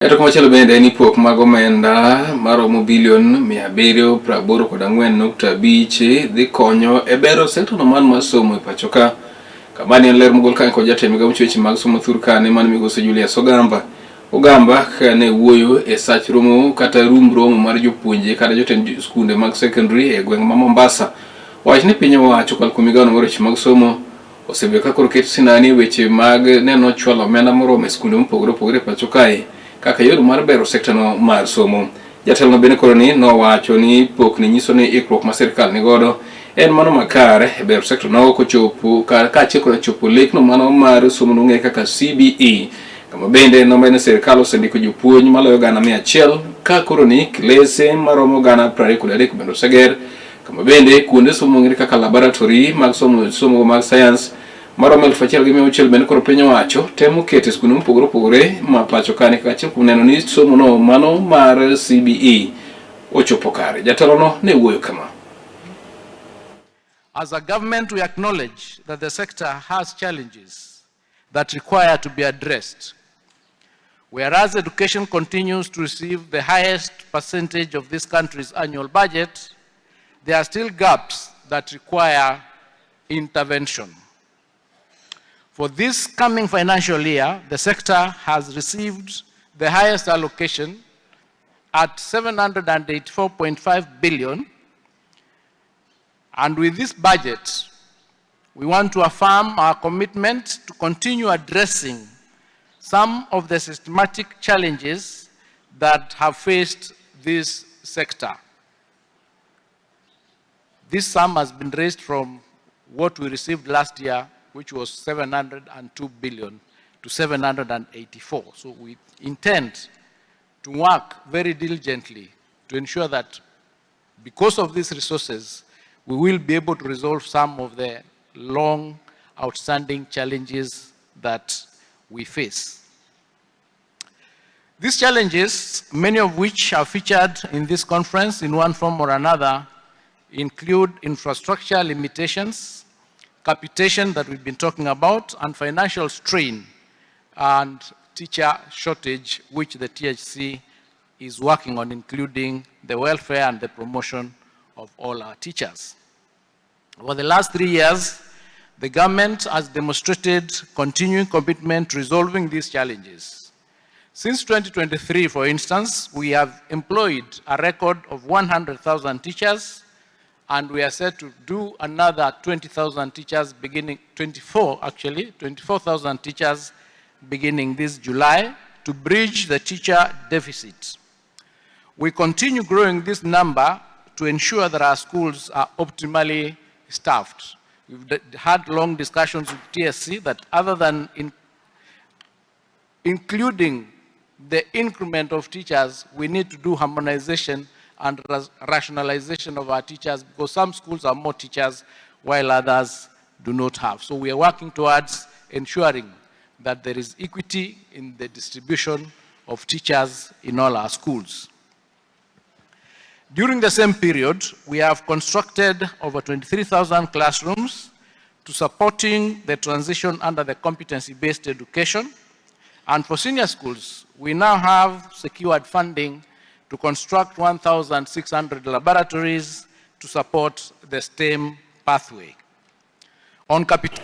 Eto komachielo bende en ni pok mag omenda maromo bilion 784.5 dhi konyo e bero sekta no mar somo e pacho ka. Kamani en ler mogol kanyo kod jatend migao weche mag somo thur kane mano migosi Julius Ogamba. Ogamba kane wuoyo e sach romo kata rum romo mar jopuonje kata jotend skunde mag secondary e gweng' ma Mombasa. Wach ni piny owacho kokalo kuom migao no mar weche mag somo osebedo ka koro keto sinani e weche mag neno chwalo omenda moromo e skunde mopogore opogore e pacho kae kaka yor mar bero sekta no mar somo. Jatelo no bende koro ni nowacho ni pokni nyiso ni ikruok ma sirkal nigodo en mano makare e bero sekta no kochopo kaachiel koda chopo lekno mano mar somo nong'ere kaka CBE kama bende nomedo ni sirkal osendiko jopuonj maloyo 100,000 ka koro ni klese maromo 23,000 bende oseger kama bende kuonde somo mong'ere kaka laboratory mag somo somo mag science maromo 1,600 bende koro piny owacho temo keto e skunde mopogore opogore ma pacho ka kaka achiel kuom neno ni somo no mano mar CBE ochopo kare. Jatelo no ne wuoyo kama. As a government, we acknowledge that the sector has challenges that require to be addressed. Whereas education continues to receive the highest percentage of this country's annual budget, there are still gaps that require intervention. For this coming financial year, the sector has received the highest allocation at 784.5 billion. And with this budget, we want to affirm our commitment to continue addressing some of the systematic challenges that have faced this sector. This sum has been raised from what we received last year, which was 702 billion, to 784. So we intend to work very diligently to ensure that because of these resources, we will be able to resolve some of the long outstanding challenges that we face. These challenges, many of which are featured in this conference in one form or another, include infrastructure limitations, capitation that we've been talking about, and financial strain and teacher shortage, which the TSC is working on, including the welfare and the promotion of all our teachers. Over the last 3 years, the government has demonstrated continuing commitment to resolving these challenges. Since 2023, for instance, we have employed a record of 100,000 teachers, and we are set to do another 20,000 teachers beginning, 24 actually, 24,000 teachers beginning this July to bridge the teacher deficit. We continue growing this number to ensure that our schools are optimally staffed. We've had long discussions with TSC that other than including the increment of teachers, we need to do harmonization and rationalization of our teachers because some schools have more teachers while others do not have. So we are working towards ensuring that there is equity in the distribution of teachers in all our schools. During the same period, we have constructed over 23,000 classrooms to supporting the transition under the competency-based education. And for senior schools, we now have secured funding to construct 1,600 laboratories to support the STEM pathway. On capital